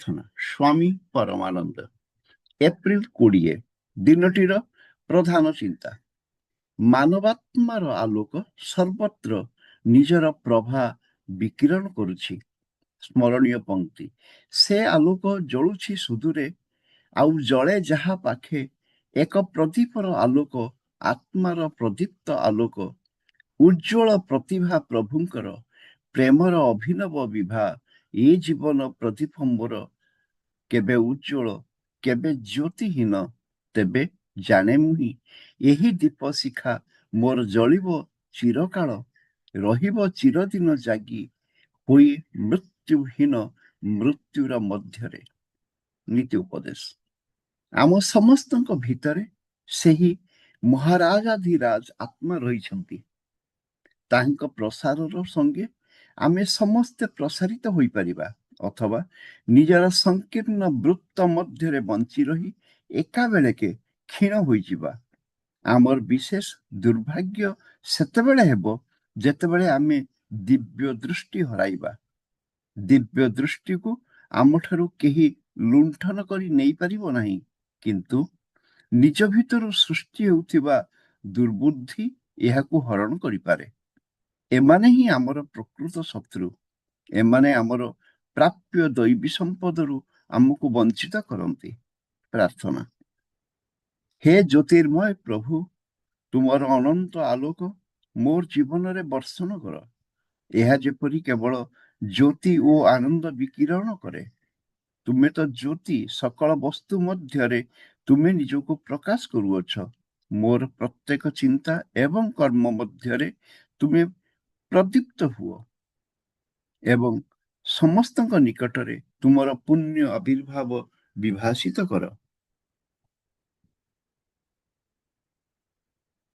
ପ୍ରାର୍ଥନା। ସ୍ୱାମୀ ପରମାନନ୍ଦ। ଏପ୍ରିଲ 20। ଦିନଟିର ପ୍ରଧାନ ଚିନ୍ତା: ମାନବାତ୍ମାର ଆଲୋକ ସର୍ବତ୍ର ନିଜର ପ୍ରଭା ବିକିରଣ କରୁଛି। ସ୍ମରଣୀୟ ପଙ୍କ୍ତି: ସେ ଆଲୋକ ଜଳୁଛି ସୁଦୂରେ, ଆଉ ଜଳେ ଯାହା ପାଖେ, ଏକ ପ୍ରଦୀପର ଆଲୋକ, ଆତ୍ମାର ପ୍ରଦୀପ୍ତ ଆଲୋକ, ଉଜ୍ଜ୍ୱଳ ପ୍ରତିଭା ପ୍ରଭୁଙ୍କର ପ୍ରେମର ଅଭିନବ ବିଭା। ଏ ଜୀବନ ପ୍ରଦୀପ ମୋର କେବେ ଉଜ୍ଜ୍ୱଳ, କେବେ ଜ୍ୟୋତିହୀନ, ତେବେ ଜାଣେ ମୁହିଁ, ଏହି ଦୀପ ଶିଖା ମୋର ଜଳିବ ଚିରକାଳ, ରହିବ ଚିରଦିନ ଜାଗି ହୋଇ ମୃତ୍ୟୁହୀନ ମୃତ୍ୟୁର ମଧ୍ୟରେ। ନୀତି ଉପଦେଶ: ଆମ ସମସ୍ତଙ୍କ ଭିତରେ ସେହି ମହାରାଜାଧିରାଜ ଆତ୍ମା ରହିଛନ୍ତି। ତାଙ୍କ ପ୍ରସାରର ସଙ୍ଗେ ଆମେ ସମସ୍ତେ ପ୍ରସାରିତ ହୋଇପାରିବା ଅଥବା ନିଜର ସଂକୀର୍ଣ୍ଣ ବୃତ୍ତ ମଧ୍ୟରେ ବଞ୍ଚି ରହି ଏକାବେଳେକେ କ୍ଷୀଣ ହୋଇଯିବା। ଆମର ବିଶେଷ ଦୁର୍ଭାଗ୍ୟ ସେତେବେଳେ ହେବ, ଯେତେବେଳେ ଆମେ ଦିବ୍ୟ ଦୃଷ୍ଟି ହରାଇବା। ଦିବ୍ୟ ଦୃଷ୍ଟିକୁ ଆମଠାରୁ କେହି ଲୁଣ୍ଠନ କରି ନେଇପାରିବ ନାହିଁ, କିନ୍ତୁ ନିଜ ଭିତରୁ ସୃଷ୍ଟି ହେଉଥିବା ଦୁର୍ବୁଦ୍ଧି ଏହାକୁ ହରଣ କରିପାରେ। ଏମାନେ ହିଁ ଆମର ପ୍ରକୃତ ଶତ୍ରୁ। ଏମାନେ ଆମର ପ୍ରାପ୍ୟ ଦୈବୀ ସମ୍ପଦରୁ ଆମକୁ ବଞ୍ଚିତ କରନ୍ତି। ପ୍ରାର୍ଥନା: ହେ ଜ୍ୟୋତିର୍ମୟ ପ୍ରଭୁ, ତୁମର ଅନନ୍ତ ଆଲୋକ ମୋର ଜୀବନରେ ବର୍ଷଣ କର। ଏହା ଯେପରି କେବଳ ଜ୍ୟୋତି ଓ ଆନନ୍ଦ ବିକିରଣ କରେ। ତୁମେ ତ ଜ୍ୟୋତି। ସକଳ ବସ୍ତୁ ମଧ୍ୟରେ ତୁମେ ନିଜକୁ ପ୍ରକାଶ କରୁଅଛ। ମୋର ପ୍ରତ୍ୟେକ ଚିନ୍ତା ଏବଂ କର୍ମ ମଧ୍ୟରେ ତୁମେ ପ୍ରଦୀପ୍ତ ହୁଅ ଏବଂ ସମସ୍ତଙ୍କ ନିକଟରେ ତୁମର ପୁଣ୍ୟ ଆବିର୍ଭାବ ବିଭାସିତ କର।